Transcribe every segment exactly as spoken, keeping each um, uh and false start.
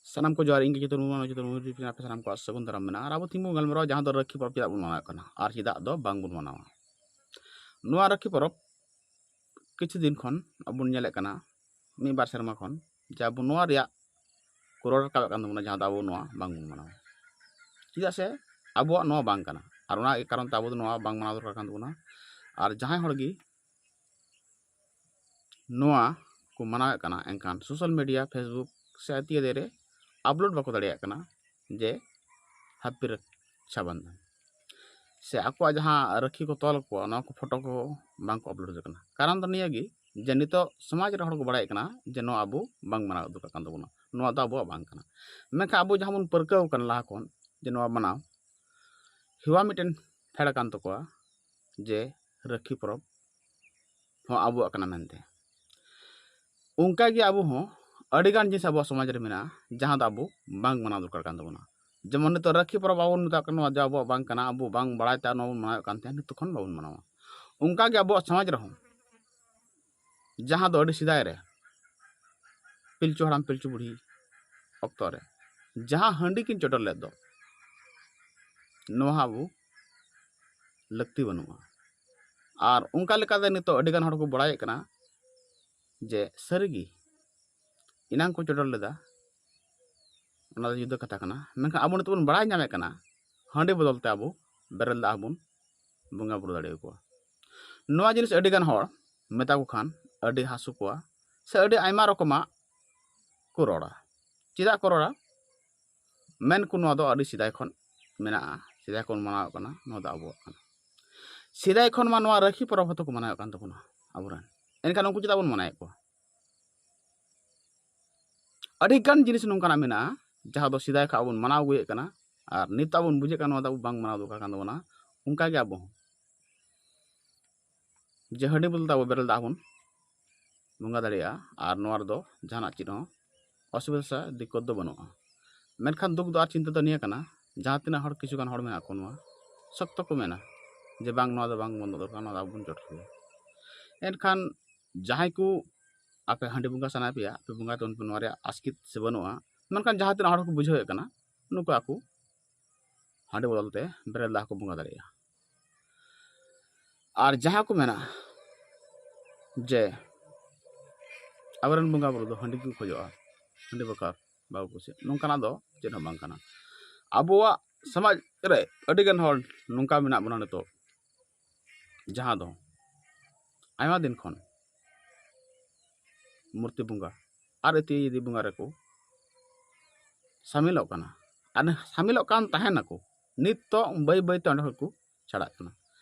ᱥᱟᱱᱟᱢ ᱠᱚ ᱡᱚᱦᱟᱨ, ᱤᱧ ᱜᱮ ᱪᱮᱛᱚᱱ ᱢᱩᱨᱢᱩ, ᱪᱮᱛᱚᱱ ᱢᱩᱨᱢᱩ ᱴᱤᱵᱷᱤ ᱨᱮ ᱟᱯᱮ ᱥᱟᱱᱟᱢ ᱠᱚᱣᱟᱜ ᱥᱟᱹᱜᱩᱱ ᱫᱟᱨᱟᱢ ᱢᱮᱱᱟᱜᱼᱟ᱾ ᱟᱨ ᱟᱵᱚ ᱛᱤᱦᱤᱧ ᱵᱚᱱ ᱜᱟᱞᱢᱟᱨᱟᱣᱟ ᱡᱟᱦᱟᱸ ᱫᱚ ᱨᱟᱹᱠᱷᱤ ᱯᱚᱨᱚᱵᱽ ᱪᱮᱫᱟᱜ ᱵᱚᱱ ᱢᱟᱱᱟᱣᱮᱫ ᱠᱟᱱᱟ ᱟᱨ ᱪᱮᱫᱟᱜ ᱫᱚ ᱵᱟᱝ ᱵᱚᱱ ᱢᱟᱱᱟᱣᱟ᱾ ᱱᱚᱣᱟ ᱨᱟᱹᱠᱷᱤ ᱯᱚᱨᱚᱵᱽ ᱠᱤᱪᱷᱩ ᱫᱤᱱ ᱠᱷᱚᱱ ᱟᱵᱚ ᱵᱚᱱ ᱧᱮᱞᱮᱫ ᱠᱟᱱᱟ, ᱢᱤᱫ ᱵᱟᱨ ᱥᱮᱨᱢᱟ ᱠᱷᱚᱱ, ᱡᱮ ᱟᱵᱚ ᱱᱚᱣᱟ ᱨᱮᱭᱟᱜ ᱠᱚ ᱨᱚᱲ ᱨᱟᱠᱟᱵᱮᱫ ᱠᱟᱱ ᱛᱟᱵᱚᱱᱟ, ᱡᱟᱦᱟᱸ ᱫᱚ ᱟᱵᱚ ᱱᱚᱣᱟ ᱵᱟᱝ ᱵᱚᱱ ᱢᱟᱱᱟᱣᱟ᱾ ᱪᱮᱫᱟᱜ ᱥᱮ ᱟᱵᱚᱣᱟᱜ ᱱᱚᱣᱟ ᱵᱟᱝ ᱠᱟᱱᱟ, ᱟᱨ ᱚᱱᱟ ᱠᱟᱨᱚᱱ ᱛᱮ ᱟᱵᱚ ᱫᱚ ᱱᱚᱣᱟ ᱵᱟᱝ ᱢᱟᱱᱟᱣ ᱫᱚᱨᱠᱟᱨ ᱠᱟᱱ ᱛᱟᱵᱚᱱᱟ᱾ ᱟᱨ ᱡᱟᱦᱟᱸᱭ ᱦᱚᱲ ᱜᱮ ᱱᱚᱣᱟ ᱠᱚ ᱢᱟᱱᱟᱣᱮᱫ ᱠᱟᱱᱟ, ᱮᱱᱠᱷᱟᱱ social media, Facebook ᱥᱮ ᱟᱛᱤᱭᱟᱫᱮ ᱨᱮ upload ᱵᱟᱠᱚ ᱫᱟᱲᱮᱭᱟᱜ ᱠᱟᱱᱟ ᱡᱮ happy ᱨᱟᱠᱥᱟ ᱵᱚᱱᱫᱷᱚᱱ, ᱥᱮ ᱟᱠᱚᱣᱟᱜ ᱡᱟᱦᱟᱸ ᱨᱟᱹᱠᱷᱤ ᱠᱚ ᱛᱚᱞ ᱠᱚᱣᱟ, ᱱᱚᱣᱟ ᱠᱚ ᱯᱷᱳᱴᱳ ᱠᱚ ᱵᱟᱝ ᱠᱚ upload ᱠᱟᱱᱟ᱾ ᱠᱟᱨᱚᱱ ᱫᱚ ᱱᱤᱭᱟᱹ ᱜᱮ ᱡᱮ ᱱᱤᱛᱚᱜ ᱥᱚᱢᱟᱡᱽ ᱨᱮ ᱦᱚᱲ ᱠᱚ ᱵᱟᱲᱟᱭᱮᱫ ᱠᱟᱱᱟ ᱡᱮ ᱱᱚᱣᱟ ᱟᱵᱚ ᱵᱟᱝ ᱢᱟᱱᱟᱣ ᱫᱚᱨᱠᱟᱨ ᱠᱟᱱ ᱛᱟᱵᱚᱱᱟ, ᱱᱚᱣᱟ ᱫᱚ ᱟᱵᱚᱣᱟᱜ ᱵᱟᱝ ᱠᱟᱱᱟ᱾ ᱢᱮᱱᱠᱷᱟᱱ ᱟᱵᱚ ᱡᱟᱦᱟᱸ ᱵᱚᱱ ᱯᱟᱹᱨᱠᱟᱹᱣ ᱟᱠᱟᱱ ᱞᱟᱦᱟ ᱠᱷᱚᱱ ᱡᱮ ᱱᱚᱣᱟ ᱢᱟᱱᱟᱣ ᱦᱮᱣᱟ ᱢᱤᱫᱴᱮᱱ ᱯᱷᱮᱰ ᱟᱠᱟᱱ ᱛᱟᱠᱚᱣᱟ ᱡᱮ ᱨᱟᱹᱠᱷᱤ ᱯᱚᱨᱚᱵᱽ ᱦᱚᱸ ᱟᱵᱚᱣᱟᱜ ᱠᱟᱱᱟ ᱢᱮᱱᱛᱮ᱾ ᱚᱱᱠᱟ ᱜᱮ ᱟᱵᱚ ᱦᱚᱸ ᱟᱹᱰᱤᱜᱟᱱ ᱡᱤᱱᱤᱥ ᱟᱵᱚᱣᱟᱜ ᱥᱚᱢᱟᱡᱽ ᱨᱮ ᱢᱮᱱᱟᱜᱼᱟ, ᱡᱟᱦᱟᱸ ᱫᱚ ᱟᱵᱚ ᱵᱟᱝ ᱢᱟᱱᱟᱣ ᱫᱚᱨᱠᱟᱨ ᱠᱟᱱ ᱛᱟᱵᱚᱱᱟ᱾ ᱡᱮᱢᱚᱱ ᱱᱤᱛᱚᱜ ᱨᱟᱹᱠᱷᱤ ᱯᱚᱨᱚᱵᱽ ᱟᱵᱚ ᱵᱚᱱ ᱢᱮᱛᱟᱜ ᱠᱟᱱᱟ, ᱱᱚᱣᱟ ᱫᱚ ᱟᱵᱚᱣᱟᱜ ᱵᱟᱝ ᱠᱟᱱᱟ, ᱟᱵᱚ ᱵᱟᱝ ᱵᱟᱲᱟᱭ ᱛᱮ ᱱᱚᱣᱟ ᱵᱚᱱ ᱢᱟᱱᱟᱣᱮᱫ ᱠᱟᱱ ᱛᱟᱦᱮᱸᱫ, ᱱᱤᱛᱚᱜ ᱠᱷᱚᱱ ᱵᱟᱵᱚᱱ ᱢᱟᱱᱟᱣᱟ᱾ ᱚᱱᱠᱟ ᱜᱮ ᱟᱵᱚᱣᱟᱜ ᱥᱚᱢᱟᱡᱽ ᱨᱮᱦᱚᱸ ᱡᱟᱦᱟᱸ ᱫᱚ ᱟᱹᱰᱤ ᱥᱮᱫᱟᱭ ᱨᱮ ᱯᱤᱞᱪᱩ ᱦᱟᱲᱟᱢ ᱯᱤᱞᱪᱩ ᱵᱩᱲᱦᱤ ᱚᱠᱛᱚ ᱨᱮ ᱡᱟᱦᱟᱸ ᱦᱟᱺᱰᱤ ᱠᱤᱱ ᱪᱚᱰᱚᱨ ᱞᱮᱫ ᱫᱚ, ᱱᱚᱣᱟ ᱦᱚᱸ ᱟᱵᱚ ᱞᱟᱹᱠᱛᱤ ᱵᱟᱹᱱᱩᱜᱼᱟ᱾ ᱟᱨ ᱚᱱᱠᱟ ᱞᱮᱠᱟᱛᱮ ᱱᱤᱛᱚᱜ ᱟᱹᱰᱤᱜᱟᱱ ᱦᱚᱲ ᱠᱚ ᱵᱟᱲᱟᱭᱮᱫ ᱠᱟᱱᱟ ᱡᱮ ᱥᱟᱹᱨᱤᱜᱮ ᱮᱱᱟᱝ ᱠᱚ ᱪᱚᱰᱚᱨ ᱞᱮᱫᱟ, ᱚᱱᱟ ᱫᱚ ᱡᱩᱫᱟᱹ ᱠᱟᱛᱷᱟ ᱠᱟᱱᱟ᱾ ᱢᱮᱱᱠᱷᱟᱱ ᱟᱵᱚ ᱱᱤᱛᱚᱜ ᱵᱚᱱ ᱵᱟᱲᱟᱭ ᱧᱟᱢᱮᱫ ᱠᱟᱱᱟ, ᱦᱟᱺᱰᱤ ᱵᱚᱫᱚᱞ ᱛᱮ ᱟᱵᱚ ᱵᱮᱨᱮᱞ ᱫᱟᱜ ᱦᱚᱸᱵᱚᱱ ᱵᱚᱸᱜᱟ ᱵᱩᱨᱩ ᱫᱟᱲᱮᱭᱟᱠᱚᱣᱟ᱾ ᱱᱚᱣᱟ ᱡᱤᱱᱤᱥ ᱟᱹᱰᱤᱜᱟᱱ ᱦᱚᱲ ᱢᱮᱛᱟ ᱠᱚ ᱠᱷᱟᱱ ᱟᱹᱰᱤ ᱦᱟᱹᱥᱩ ᱠᱚᱣᱟ, ᱥᱮ ᱟᱹᱰᱤ ᱟᱭᱢᱟ ᱨᱚᱠᱚᱢᱟᱜ ᱠᱚ ᱨᱚᱲᱟ᱾ ᱪᱮᱫᱟᱜ ᱠᱚ ᱨᱚᱲᱟ? ᱢᱮᱱ ᱠᱚ ᱱᱚᱣᱟ ᱫᱚ ᱟᱹᱰᱤ ᱥᱮᱫᱟᱭ ᱠᱷᱚᱱ ᱢᱮᱱᱟᱜᱼᱟ, ᱥᱮᱫᱟᱭ ᱠᱷᱚᱱ ᱢᱟᱱᱟᱣᱚᱜ ᱠᱟᱱᱟ, ᱱᱚᱣᱟ ᱫᱚ ᱟᱵᱚᱣᱟᱜ ᱠᱟᱱᱟ᱾ ᱥᱮᱫᱟᱭ ᱠᱷᱚᱱ ᱢᱟ ᱱᱚᱣᱟ ᱨᱟᱹᱠᱷᱤ ᱯᱚᱨᱚᱵᱽ ᱦᱚᱸᱛᱚ ᱠᱚ ᱢᱟᱱᱟᱣᱮᱫ ᱠᱟᱱ ᱛᱟᱵᱚᱱᱟ ᱟᱵᱚᱨᱮᱱ, ᱮᱱᱠᱷᱟᱱ ᱩᱱᱠᱩ ᱪᱮᱫᱟᱜ ᱵᱚᱱ ᱢᱟᱱᱟᱣᱮᱫ ᱠᱚᱣᱟ? ᱟᱹᱰᱤᱜᱟᱱ ᱡᱤᱱᱤᱥ ᱱᱚᱝᱠᱟᱱᱟᱜ ᱢᱮᱱᱟᱜᱼᱟ ᱡᱟᱦᱟᱸ ᱫᱚ ᱥᱮᱫᱟᱭ ᱠᱷᱚᱱ ᱟᱵᱚ ᱵᱚᱱ ᱢᱟᱱᱟᱣ ᱟᱹᱜᱩᱭᱮᱫ ᱠᱟᱱᱟ, ᱟᱨ ᱱᱤᱛᱚᱜ ᱟᱵᱚ ᱵᱚᱱ ᱵᱩᱡᱷᱟᱹᱜ ᱠᱟᱱᱟ ᱱᱚᱣᱟ ᱫᱚ ᱟᱵᱚ ᱵᱟᱝ ᱢᱟᱱᱟᱣ ᱫᱚᱨᱠᱟᱨ ᱠᱟᱱ ᱛᱟᱵᱚᱱᱟ᱾ ᱚᱱᱠᱟᱜᱮ ᱟᱵᱚ ᱦᱚᱸ ᱡᱮ ᱦᱟᱺᱰᱤ ᱵᱚᱫᱚᱞ ᱛᱮ ᱟᱵᱚ ᱵᱮᱨᱮᱞ ᱫᱟᱜ ᱵᱚᱱ ᱵᱚᱸᱜᱟ ᱫᱟᱲᱮᱭᱟᱜᱼᱟ, ᱟᱨ ᱱᱚᱣᱟ ᱨᱮᱫᱚ ᱡᱟᱦᱟᱱᱟᱜ ᱪᱮᱫ ᱦᱚᱸ ᱚᱥᱩᱵᱤᱫᱷᱟ ᱥᱮ ᱫᱤᱠᱠᱚᱛ ᱫᱚ ᱵᱟᱹᱱᱩᱜᱼᱟ᱾ ᱢᱮᱱᱠᱷᱟᱱ ᱫᱩᱠ ᱫᱚ ᱟᱨ ᱪᱤᱱᱛᱟᱹ ᱫᱚ ᱱᱤᱭᱟᱹ ᱠᱟᱱᱟ, ᱡᱟᱦᱟᱸ ᱛᱤᱱᱟᱹᱜ ᱦᱚᱲ, ᱠᱤᱪᱷᱩ ᱜᱟᱱ ᱦᱚᱲ ᱢᱮᱱᱟᱜ ᱠᱚ, ᱱᱚᱣᱟ ᱥᱚᱠᱛᱚ ᱠᱚ ᱢᱮᱱᱟ ᱡᱮ ᱵᱟᱝ, ᱱᱚᱣᱟ ᱫᱚ ᱵᱟᱝ ᱵᱚᱱᱫᱚ ᱫᱚᱨᱠᱟᱨ, ᱱᱚᱣᱟ ᱫᱚ ᱟᱵᱚ ᱵᱚᱱ ᱪᱚᱰᱚᱨ ᱜᱮᱭᱟ᱾ ᱮᱱᱠᱷᱟᱱ ᱡᱟᱦᱟᱸᱭ ᱠᱚ ᱟᱯᱮ ᱦᱟᱺᱰᱤ ᱵᱚᱸᱜᱟ ᱥᱟᱱᱟᱭᱮᱫ ᱯᱮᱭᱟ, ᱟᱯᱮ ᱵᱚᱸᱜᱟ ᱛᱟᱵᱚᱱ ᱯᱮ, ᱱᱚᱣᱟ ᱨᱮᱭᱟᱜ ᱟᱥᱠᱮᱛ ᱥᱮ ᱵᱟᱹᱱᱩᱜᱼᱟ, ᱢᱮᱱᱠᱷᱟᱱ ᱡᱟᱦᱟᱸ ᱛᱤᱱᱟᱹᱜ ᱦᱚᱲ ᱠᱚ ᱵᱩᱡᱷᱟᱹᱣᱮᱫ ᱠᱟᱱᱟ, ᱱᱩᱠᱩ ᱟᱠᱚ ᱦᱟᱺᱰᱤ ᱵᱚᱫᱚᱞ ᱛᱮ ᱵᱮᱨᱮᱞ ᱫᱟᱜ ᱦᱚᱸᱠᱚ ᱵᱚᱸᱜᱟ ᱫᱟᱲᱮᱭᱟᱜᱼᱟ᱾ ᱟᱨ ᱡᱟᱦᱟᱸ ᱠᱚ ᱢᱮᱱᱟ ᱡᱮ ᱟᱵᱚᱨᱮᱱ ᱵᱚᱸᱜᱟ ᱵᱩᱨᱩ ᱫᱚ ᱦᱟᱺᱰᱤ ᱠᱚ ᱠᱷᱚᱡᱚᱜᱼᱟ, ᱦᱟᱺᱰᱤ ᱵᱟᱠᱷᱟᱨ ᱵᱟᱠᱚ ᱠᱩᱥᱤᱭᱟᱜᱼᱟ, ᱱᱚᱝᱠᱟᱱᱟᱜ ᱫᱚ ᱪᱮᱫ ᱦᱚᱸ ᱵᱟᱝ ᱠᱟᱱᱟ᱾ ᱟᱵᱚᱣᱟᱜ ᱥᱚᱢᱟᱡᱽ ᱨᱮ ᱟᱹᱰᱤᱜᱟᱱ ᱦᱚᱲ ᱱᱚᱝᱠᱟ ᱢᱮᱱᱟᱜ ᱵᱚᱱᱟ ᱱᱤᱛᱚᱜ, ᱡᱟᱦᱟᱸ ᱫᱚ ᱟᱭᱢᱟ ᱫᱤᱱ ᱠᱷᱚᱱ ᱢᱩᱨᱛᱤ ᱵᱚᱸᱜᱟ ᱟᱨ ᱤᱛᱤ ᱡᱩᱫᱤ ᱵᱚᱸᱜᱟ ᱨᱮᱠᱚ ᱥᱟᱢᱤᱞᱚᱜ ᱠᱟᱱᱟ᱾ ᱟᱨ ᱥᱟᱢᱤᱞᱚᱜ ᱠᱟᱱ ᱛᱟᱦᱮᱱᱟᱠᱚ, ᱱᱤᱛᱚᱜ ᱵᱟᱹᱭ ᱵᱟᱹᱭᱛᱮ ᱚᱸᱰᱮ ᱠᱷᱚᱱ ᱠᱚ ᱪᱷᱟᱲᱟᱜ ᱠᱟᱱᱟ᱾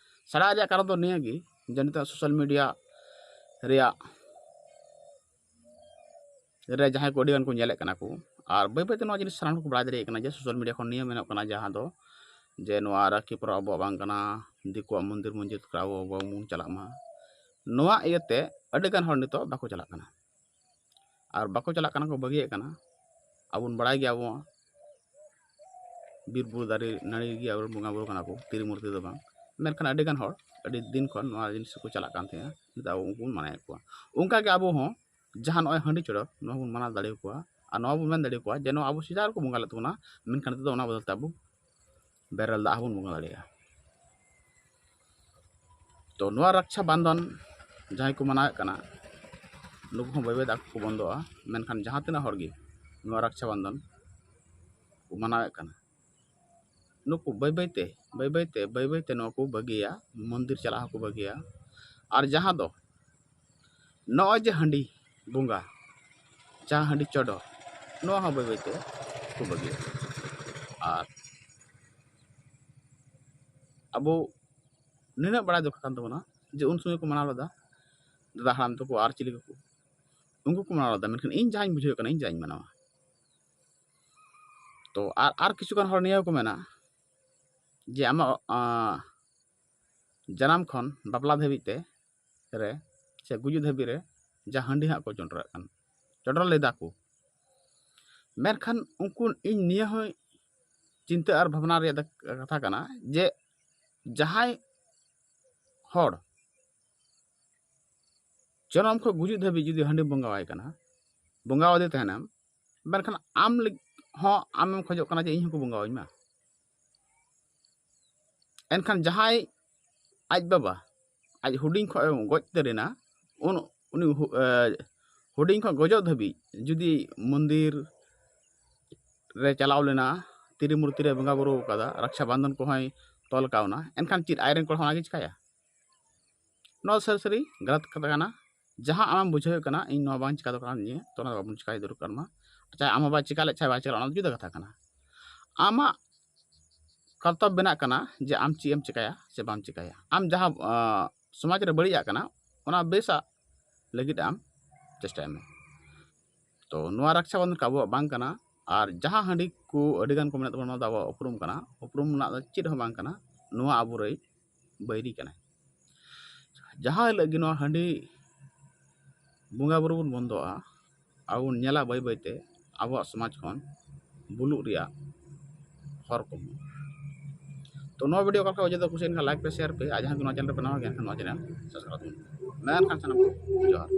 ᱪᱷᱟᱲᱟᱜ ᱨᱮᱭᱟᱜ ᱠᱟᱨᱚᱱ ᱫᱚ ᱱᱤᱭᱟᱹ ᱜᱮ ᱡᱮ ᱱᱤᱛᱚᱜ ᱥᱳᱥᱟᱞ ᱢᱤᱰᱤᱭᱟ ᱨᱮᱭᱟᱜ ᱨᱮ ᱡᱟᱦᱟᱸᱭ ᱠᱚ ᱟᱹᱰᱤ ᱜᱟᱱ ᱠᱚ ᱧᱮᱞᱮᱫ ᱠᱟᱱᱟ ᱠᱚ, ᱟᱨ ᱵᱟᱹᱭ ᱵᱟᱹᱭᱛᱮ ᱱᱚᱣᱟ ᱡᱤᱱᱤᱥ ᱥᱟᱱᱟᱢ ᱦᱚᱲ ᱠᱚ ᱵᱟᱲᱟᱭ ᱫᱟᱲᱮᱭᱟᱜ ᱠᱟᱱᱟ ᱡᱮ ᱥᱳᱥᱟᱞ ᱢᱤᱰᱤᱭᱟ ᱠᱷᱚᱱ ᱱᱤᱭᱟᱹ ᱢᱮᱱᱚᱜ ᱠᱟᱱᱟ, ᱡᱟᱦᱟᱸ ᱫᱚ ᱡᱮ ᱱᱚᱣᱟ ᱨᱟᱹᱠᱷᱤ ᱯᱚᱨᱚᱵᱽ ᱟᱵᱚᱣᱟᱜ ᱵᱟᱝ ᱠᱟᱱᱟ, ᱫᱤᱠᱩᱣᱟᱜ ᱢᱚᱱᱫᱤᱨ ᱢᱚᱥᱡᱤᱫ ᱠᱚᱨᱮ ᱟᱵᱚ ᱵᱟᱵᱚᱱ ᱪᱟᱞᱟᱜ ᱢᱟ᱾ ᱱᱚᱣᱟ ᱤᱭᱟᱹᱛᱮ ᱟᱹᱰᱤ ᱜᱟᱱ ᱦᱚᱲ ᱱᱤᱛᱚᱜ ᱵᱟᱠᱚ ᱪᱟᱞᱟᱜ ᱠᱟᱱᱟ, ᱟᱨ ᱵᱟᱠᱚ ᱪᱟᱞᱟᱜ ᱠᱟᱱᱟ ᱠᱚ, ᱵᱟᱹᱜᱤᱭᱮᱫ ᱠᱟᱱᱟ᱾ ᱟᱵᱚ ᱵᱚᱱ ᱵᱟᱲᱟᱭ ᱜᱮᱭᱟ, ᱟᱵᱚ ᱵᱤᱨ ᱵᱩᱨᱩ ᱫᱟᱨᱮ ᱱᱟᱹᱲᱤ ᱜᱮ ᱟᱵᱚᱨᱮᱱ ᱵᱚᱸᱜᱟ ᱵᱩᱨᱩ ᱠᱟᱱᱟ ᱠᱚ, ᱛᱤᱨᱤ ᱢᱩᱨᱛᱤ ᱫᱚ ᱵᱟᱝ᱾ ᱢᱮᱱᱠᱷᱟᱱ ᱟᱹᱰᱤ ᱜᱟᱱ ᱦᱚᱲ ᱟᱹᱰᱤ ᱫᱤᱱ ᱠᱷᱚᱱ ᱱᱚᱣᱟ ᱡᱤᱱᱤᱥ ᱠᱚ ᱪᱟᱞᱟᱜ ᱠᱟᱱ ᱛᱟᱦᱮᱸᱜᱼᱟ, ᱱᱤᱛᱚᱜ ᱟᱵᱚ ᱩᱱᱠᱩ ᱵᱚᱱ ᱢᱟᱱᱟᱭᱮᱫ ᱠᱚᱣᱟ᱾ ᱚᱱᱠᱟ ᱜᱮ ᱟᱵᱚ ᱦᱚᱸ ᱡᱟᱦᱟᱸ ᱱᱚᱜᱼᱚᱭ ᱦᱟᱺᱰᱤ ᱪᱚᱰᱚᱨ, ᱱᱚᱣᱟ ᱵᱚᱱ ᱢᱟᱱᱟ ᱫᱟᱲᱮ ᱟᱠᱚᱣᱟ, ᱟᱨ ᱱᱚᱣᱟ ᱵᱚᱱ ᱢᱮᱱ ᱫᱟᱲᱮ ᱟᱠᱚᱣᱟ ᱡᱮ ᱱᱚᱣᱟ ᱟᱵᱚ ᱥᱮᱫᱟᱭ ᱨᱮᱠᱚ ᱵᱚᱸᱜᱟ ᱞᱮᱫ ᱛᱟᱵᱚᱱᱟ, ᱢᱮᱱᱠᱷᱟᱱ ᱱᱤᱛᱚᱜ ᱫᱚ ᱚᱱᱟ ᱵᱚᱫᱚᱞ ᱛᱮ ᱟᱵᱚ ᱵᱮᱨᱮᱞ ᱫᱟᱜ ᱦᱚᱸᱵᱚᱱ ᱵᱚᱸᱜᱟ ᱫᱟᱲᱮᱭᱟᱜᱼᱟ᱾ ᱛᱚ ᱱᱚᱣᱟ ᱨᱟᱠᱪᱷᱟ ᱵᱟᱱᱫᱷᱚᱱ ᱡᱟᱦᱟᱸᱭ ᱠᱚ ᱢᱟᱱᱟᱣᱮᱫ ᱠᱟᱱᱟ, ᱱᱩᱠᱩ ᱦᱚᱸ ᱵᱟᱹᱭ ᱵᱟᱹᱭ ᱛᱮ ᱟᱠᱚ ᱠᱚ ᱵᱚᱱᱫᱚᱜᱼᱟ᱾ ᱢᱮᱱᱠᱷᱟᱱ ᱡᱟᱦᱟᱸ ᱛᱤᱱᱟᱹᱜ ᱦᱚᱲ ᱜᱮ ᱱᱚᱣᱟ ᱨᱟᱠᱪᱷᱟ ᱵᱟᱱᱫᱷᱚᱱ ᱠᱚ ᱢᱟᱱᱟᱣᱮᱫ ᱠᱟᱱᱟ, ᱱᱩᱠᱩ ᱵᱟᱹᱭ ᱵᱟᱹᱭ ᱛᱮ, ᱵᱟᱹᱭ ᱵᱟᱹᱭ ᱛᱮ, ᱵᱟᱹᱭ ᱵᱟᱹᱭ ᱛᱮ ᱱᱚᱣᱟ ᱠᱚ ᱵᱟᱹᱜᱤᱭᱟ, ᱢᱚᱱᱫᱤᱨ ᱪᱟᱞᱟᱜ ᱦᱚᱸᱠᱚ ᱵᱟᱹᱜᱤᱭᱟ᱾ ᱟᱨ ᱡᱟᱦᱟᱸ ᱫᱚ ᱱᱚᱜᱼᱚᱭ ᱡᱮ ᱦᱟᱺᱰᱤ ᱵᱚᱸᱜᱟ, ᱡᱟᱦᱟᱸ ᱦᱟᱺᱰᱤ ᱪᱚᱰᱚᱨ, ᱱᱚᱣᱟ ᱦᱚᱸ ᱵᱟᱹᱭ ᱵᱟᱹᱭ ᱛᱮ ᱠᱚ ᱵᱟᱹᱜᱤᱭᱟ᱾ ᱟᱨ ᱟᱵᱚ ᱱᱤᱱᱟᱹᱜ ᱵᱟᱲᱟᱭ ᱫᱚᱨᱠᱟᱨ ᱠᱟᱱ ᱛᱟᱵᱚᱱᱟ ᱡᱮ ᱩᱱ ᱥᱚᱢᱚᱭ ᱠᱚ ᱢᱟᱱᱟᱣ ᱞᱮᱫᱟ ᱫᱟᱫᱟ ᱦᱟᱲᱟᱢ ᱛᱟᱠᱚ ᱟᱨ ᱪᱤᱞᱤ ᱠᱚᱠᱚ, ᱩᱱᱠᱩ ᱠᱚ ᱢᱟᱱᱟᱣ ᱞᱮᱫᱟ, ᱢᱮᱱᱠᱷᱟᱱ ᱤᱧ ᱡᱟᱦᱟᱸᱧ ᱵᱩᱡᱷᱟᱹᱣ ᱠᱟᱱᱟ, ᱤᱧ ᱡᱟᱦᱟᱸᱧ ᱢᱟᱱᱟᱣᱟ᱾ ᱛᱚ ᱟᱨ, ᱟᱨ ᱠᱤᱪᱷᱩ ᱜᱟᱱ ᱦᱚᱲ ᱱᱤᱭᱟᱹ ᱦᱚᱸᱠᱚ ᱢᱮᱱᱟ ᱡᱮ ᱟᱢᱟᱜ, ᱟᱸ, ᱡᱟᱱᱟᱢ ᱠᱷᱚᱱ ᱵᱟᱯᱞᱟ ᱫᱷᱟᱹᱵᱤᱡ ᱛᱮ ᱨᱮ ᱥᱮ ᱜᱩᱡᱩᱜ ᱫᱷᱟᱹᱵᱤᱡ ᱨᱮ ᱡᱟ ᱦᱟᱺᱰᱤ ᱦᱟᱸᱜ ᱠᱚ ᱪᱚᱰᱚᱨᱮᱫ ᱠᱟᱱ, ᱪᱚᱰᱚᱨ ᱞᱮᱫᱟ ᱠᱚ᱾ ᱢᱮᱱᱠᱷᱟᱱ ᱩᱱᱠᱩ, ᱤᱧ ᱱᱤᱭᱟᱹ ᱦᱚᱸ ᱪᱤᱱᱛᱟᱹ ᱟᱨ ᱵᱷᱟᱵᱽᱱᱟ ᱨᱮᱭᱟᱜ ᱫᱚ ᱠᱟᱛᱷᱟ ᱠᱟᱱᱟ ᱡᱮ ᱡᱟᱦᱟᱸᱭ ᱦᱚᱲ ᱡᱚᱱᱚᱢ ᱠᱷᱚᱱ ᱜᱩᱡᱩᱜ ᱫᱷᱟᱹᱵᱤᱡ ᱡᱩᱫᱤ ᱦᱟᱺᱰᱤ ᱵᱚᱸᱜᱟᱣᱟᱭ ᱠᱟᱱᱟ, ᱵᱚᱸᱜᱟᱣᱟᱫᱮ ᱛᱟᱦᱮᱱᱟᱢ, ᱢᱮᱱᱠᱷᱟᱱ ᱟᱢ ᱞᱟᱹᱜᱤᱫ ᱦᱚᱸ ᱟᱢᱮᱢ ᱠᱷᱚᱡᱚᱜ ᱠᱟᱱᱟ ᱡᱮ ᱤᱧ ᱦᱚᱸᱠᱚ ᱵᱚᱸᱜᱟᱣᱟᱹᱧ ᱢᱟ᱾ ᱮᱱᱠᱷᱟᱱ ᱡᱟᱦᱟᱸᱭ ᱟᱡ ᱵᱟᱵᱟ ᱟᱡ ᱦᱩᱰᱤᱧ ᱠᱷᱚᱱ ᱮ ᱜᱚᱡ ᱩᱛᱟᱹᱨᱮᱱᱟ, ᱩᱱ ᱩᱱᱤ ᱦᱩ- ᱮ, ᱦᱩᱰᱤᱧ ᱠᱷᱚᱱ ᱜᱚᱡᱚᱜ ᱫᱷᱟᱹᱵᱤᱡ ᱡᱩᱫᱤ ᱢᱚᱱᱫᱤᱨ ᱨᱮ ᱪᱟᱞᱟᱣ ᱞᱮᱱᱟ, ᱛᱤᱨᱤ ᱢᱩᱨᱛᱤ ᱨᱮ ᱵᱚᱸᱜᱟ ᱵᱩᱨᱩ ᱟᱠᱟᱫᱟ, ᱨᱟᱠᱥᱟ ᱵᱟᱱᱫᱷᱚᱱ ᱠᱚᱦᱚᱸᱭ ᱛᱚᱞ ᱠᱟᱣᱱᱟ, ᱮᱱᱠᱷᱟᱱ ᱪᱮᱫ ᱟᱡᱨᱮᱱ ᱠᱚᱲᱟ ᱦᱚᱸ ᱚᱱᱟᱜᱮ ᱪᱤᱠᱟᱹᱭᱟ? ᱱᱚᱣᱟ ᱥᱟᱹᱨᱤ ᱥᱟᱹᱨᱤ ᱜᱟᱞᱟᱛ ᱠᱟᱛᱷᱟ ᱠᱟᱱᱟ᱾ ᱡᱟᱦᱟᱸ ᱟᱢᱮᱢ ᱵᱩᱡᱷᱟᱹᱣᱮᱫ ᱠᱟᱱᱟ ᱤᱧ ᱱᱚᱣᱟ ᱵᱟᱝ ᱪᱤᱠᱟ ᱫᱚᱨᱠᱟᱨ ᱱᱤᱭᱟᱹ, ᱛᱚ ᱚᱱᱟ ᱫᱚ ᱵᱟᱵᱚᱱ ᱪᱤᱠᱟᱭ ᱫᱚᱨᱠᱟᱨ ᱢᱟ᱾ ᱟᱪᱪᱷᱟ, ᱟᱢ ᱦᱚᱸ ᱵᱟᱭ ᱪᱤᱠᱟ ᱞᱮᱫ ᱪᱷᱟᱭ ᱵᱟᱭ ᱪᱤᱠᱟ ᱞᱮᱫ, ᱚᱱᱟ ᱫᱚ ᱡᱩᱫᱟᱹ ᱠᱟᱛᱷᱟ ᱠᱟᱱᱟ᱾ ᱟᱢᱟᱜ ᱠᱚᱨᱛᱚᱵᱽ ᱵᱮᱱᱟᱜ ᱠᱟᱱᱟ ᱡᱮ ᱟᱢ ᱪᱮᱫ ᱮᱢ ᱪᱤᱠᱟᱹᱭᱟ ᱥᱮ ᱵᱟᱢ ᱪᱤᱠᱟᱹᱭᱟ᱾ ᱟᱢ ᱡᱟᱦᱟᱸ ᱟᱸ, ᱥᱚᱢᱟᱡᱽ ᱨᱮ ᱵᱟᱹᱲᱤᱡᱟᱜ ᱠᱟᱱᱟ, ᱚᱱᱟ ᱵᱮᱥᱟᱜ ᱞᱟᱹᱜᱤᱫ ᱟᱢ ᱪᱮᱥᱴᱟᱭ ᱢᱮ᱾ ᱛᱚ ᱱᱚᱣᱟ ᱨᱟᱠᱥᱟ ᱵᱟᱸᱫᱷᱚᱱ ᱠᱚ ᱟᱵᱚᱣᱟᱜ ᱵᱟᱝ ᱠᱟᱱᱟ᱾ ᱟᱨ ᱡᱟᱦᱟᱸ ᱦᱟᱺᱰᱤ ᱠᱚ ᱟᱹᱰᱤ ᱜᱟᱱ ᱠᱚ ᱢᱮᱱᱟᱜ ᱛᱟᱵᱚᱱᱟ, ᱚᱱᱟ ᱫᱚ ᱟᱵᱚᱣᱟᱜ ᱩᱯᱨᱩᱢ ᱠᱟᱱᱟ᱾ ᱩᱯᱨᱩᱢ ᱨᱮᱱᱟᱜ ᱫᱚ ᱪᱮᱫ ᱦᱚᱸ ᱵᱟᱝ ᱠᱟᱱᱟ᱾ ᱱᱚᱣᱟ ᱟᱵᱚᱨᱮᱱ ᱵᱟᱹᱭᱨᱤ ᱠᱟᱱᱟᱭ᱾ ᱡᱟᱦᱟᱸ ᱦᱤᱞᱳᱜ ᱜᱮ ᱱᱚᱣᱟ ᱦᱟᱺᱰᱤ ᱵᱚᱸᱜᱟ ᱵᱩᱨᱩ ᱵᱚᱱ ᱵᱚᱱᱫᱚᱜᱼᱟ, ᱟᱵᱚ ᱵᱚᱱ ᱧᱮᱞᱟ ᱵᱟᱹᱭ ᱵᱟᱹᱭ ᱛᱮ ᱟᱵᱚᱣᱟᱜ ᱥᱚᱢᱟᱡᱽ ᱠᱷᱚᱱ ᱵᱩᱞᱩᱜ ᱨᱮᱭᱟᱜ ᱦᱚᱨ ᱠᱚ᱾ ᱛᱚ ᱱᱚᱣᱟ ᱵᱷᱤᱰᱤᱭᱳ ᱚᱠᱟ ᱞᱮᱠᱟ ᱚᱡᱮ ᱫᱚ ᱠᱩᱥᱤᱭᱮᱱ ᱠᱷᱟᱱ ᱞᱟᱭᱤᱠ ᱯᱮ, ᱥᱮᱭᱟᱨ ᱯᱮ, ᱟᱨ ᱡᱟᱦᱟᱸᱭ ᱠᱚ ᱱᱚᱣᱟ ᱪᱮᱱᱮᱞ ᱨᱮ ᱯᱮ ᱱᱟᱣᱟ ᱜᱮᱭᱟ ᱮᱱᱠᱷᱟᱱ ᱱᱚᱣᱟ ᱪᱮᱱᱮᱞ ᱥᱟᱵᱥᱠᱨᱟᱭᱤᱵ ᱛᱟᱵᱚᱱ ᱯᱮ᱾ ᱢᱮᱱᱠᱷᱟᱱ ᱥᱟᱱᱟᱢ ᱠᱚ ᱡᱚᱦᱟᱨ᱾